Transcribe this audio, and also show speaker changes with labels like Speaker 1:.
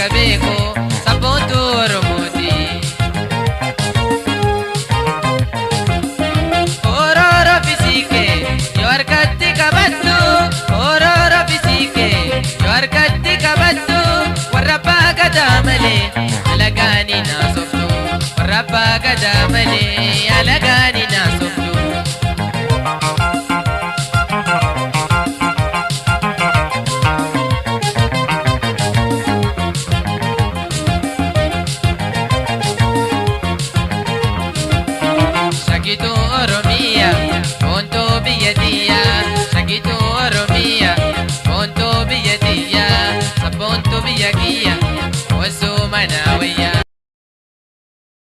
Speaker 1: Kabeko, sabontu Oromoti. Ororo fisike, yoo harkatti qabattu. Ororo fisike, yoo harkatti qabattu. Warra abbaa gadaa malee alagaanii naasoftu. Warra abbaa gadaa malee alagaanii naasoftu. Shakitu Oromia, Bonto biyya Shakitu Oromia, Bonto biyya Sabonto biyya kiyya, Osoo mana wayya.